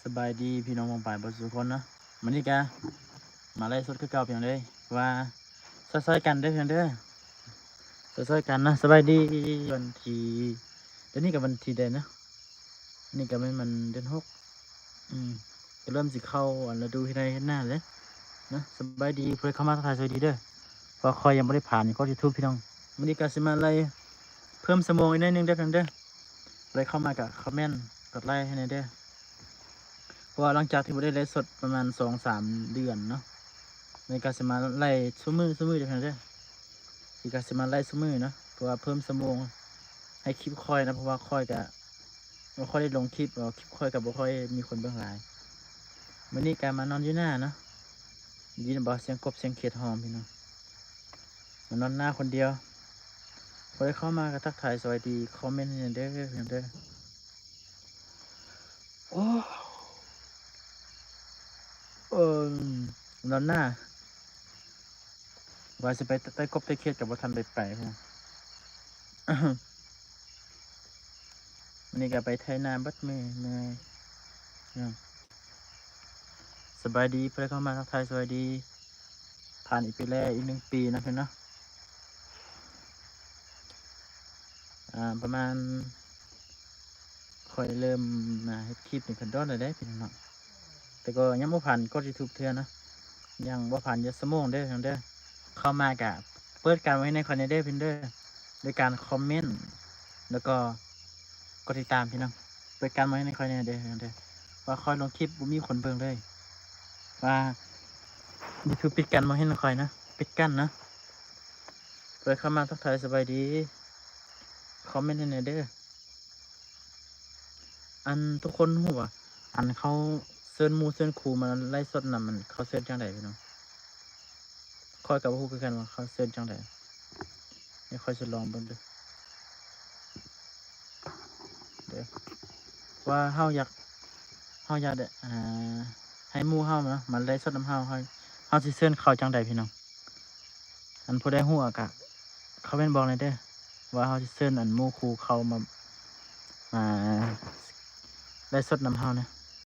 ສະບາຍດີພີ່ນ້ອງປ້ອງປາຍເບິດສູ່ຄົນເນາະ. ມື້ນີ້ກະມາໄລຟ໌ສົດຄືເກົ່າພີ່ນ້ອງເດີ ວ່າຊ່ອຍໆກັນເດີພີ່ນ້ອງເດີ ຊ່ອຍໆກັນເນາະ. ສະບາຍດີ ວັນທີ ດຽວນີ້ກະວັນທີໃດເນາະ? ນີ້ກະແມ່ນມັນເດືອນຫົກ ອືມ ກະເລີ່ມຊິເຂົ້າອັນລະດູເຮັດໄຮ່ເຮັດນາແລ້ວເນາະ. ສະບາຍດີ ຜູ້ໃດເຂົ້າມາທັກທາຍສະບາຍດີເດີ ເພາະວ່າຂ້ອຍຍັງບໍ່ໄດ້ຜ່ານກອງຢູທູບພີ່ນ້ອງ. ມື້ນີ້ກະຊິມາໄລຟ໌ເພີ່ມຊົ່ວໂມງອີກໜ້ອຍໜຶ່ງເດີພີ່ນ້ອງເດີ ຜູ້ໃດເຂົ້າມາກະຄອມເມັນ ກົດໄລໃຫ້ແດ່ເດີ ເພາະວ່າຫຼັງຈາກທີ່ບໍ່ໄດ້ໄລຟ໌ສົດປະມານສອງສາມເດືອນເນາະ ນີ້ກະຊິມາໄລຟ໌ຊຸມື້ ຊຸມື້ເດີພີ່ນ້ອງເດີ. ນີ້ກະຊິມາໄລຟ໌ຊຸມື້ເນາະ ເພາະວ່າເພີ່ມຊົ່ວໂມງໃຫ້ຄລິບຂ້ອຍນະ ເພາະວ່າຂ້ອຍກະບໍ່ຄ່ອຍໄດ້ລົງຄລິບ ເພາະວ່າຄລິບຂ້ອຍກະບໍ່ຄ່ອຍມີຄົນເບິ່ງຫຼາຍ. ມື້ນີ້ກະມານອນຢູ່ນາເນາະ ໄດ້ຍິນບໍ່ ສຽງກົບສຽງຂຽດຮ້ອງພີ່ນ້ອງ. ມານອນນາຄົນດຽວ ຜູ້ໃດເຂົ້າມາກະທັກທາຍສະບາຍດີ ຄອມເມັນໃຫ້ແດ່ເດີພີ່ນ້ອງເດີ. ໂອ້ ເອີ ນອນນາ ວ່າຊິໄປໄຕ່ກົບໄຕ່ຂຽດກະບໍ່ທັນໄດ້ໄປ. ມື້ນີ້ກະໄປໄຖນາເບິດມື້ ເມື່ອຍ. ສະບາຍດີ ຜູ້ໃດເຂົ້າມາທັກທາຍສະບາຍດີ ຜ່ານອີກປີແລ້ວ ອີກໜຶ່ງປີເນາະພີ່ນ້ອງເນາະ. ອ່າ ປະມານ ຂ້ອຍເລີ່ມມາເຮັດຄລິບນີ້ກະດົນແລ້ວເດ້ພີ່ນ້ອງເນາະ ແຕ່ກໍຍັງບໍ່ຜ່ານກອງຢູທູບເທື່ອເນາະ ຍັງບໍ່ຜ່ານຈັກຊົ່ວໂມງເດີພີ່ນ້ອງເດີ. ເຂົ້າມາກະເປີດກັ້ນໄວ້ໃຫ້ຂ້ອຍແດ່ເດີພີ່ນ້ອງເດີ ໂດຍການຄອມເມັນ ແລ້ວກໍກົດຕິດຕາມພີ່ນ້ອງ. ເປີດກັ້ນບໍ່ເຫັນໃຫ້ຂ້ອຍແດ່ເດີ ເດີ ວ່າຂ້ອຍລົງຄລິບບໍ່ມີຄົນເບິ່ງເລີຍ ວ່າຢູທູບປິດກັ້ນບໍ່ເຫັນໃຫ້ຂ້ອຍນະ ປິດກັ້ນນະ. ເປີດເຂົ້າມາທັກທາຍສະບາຍດີ ຄອມເມັນໃຫ້ແດ່ເດີ. ອັນທຸກຄົນຮູ້ບໍ່ ອັນເຂົາເຊີນໝູ່ເຊີນຄູ່ມາໄລຟ໌ສົດນຳ ມັນເຂົາເຊີນຈັ່ງໃດພີ່ນ້ອງ? ຂ້ອຍກະບໍ່ຮູ້ຄືກັນວ່າເຂົາເຊີນຈັ່ງໃດ ດຽວຂ້ອຍຊິລອງເບິ່ງເດີ ເດີ ວ່າເຮົາຢາກ ເຮົາຢາກໄດ້ ອ່າ ໃຫ້ໝູ່ເຮົາເນາະ ມາໄລຟ໌ສົດນຳເຮົາ ເຮົາ ເຮົາຊິເຊີນເຂົາຈັ່ງໃດພີ່ນ້ອງ? ອັນຜູ້ໃດຮູ້ກະຄອມເມັນບອກແດ່ເດີ ວ່າເຮົາຊິເຊີນອັນໝູ່ຄູ່ເຂົາມາ ມາໄລຟ໌ສົດນຳເຮົານະ.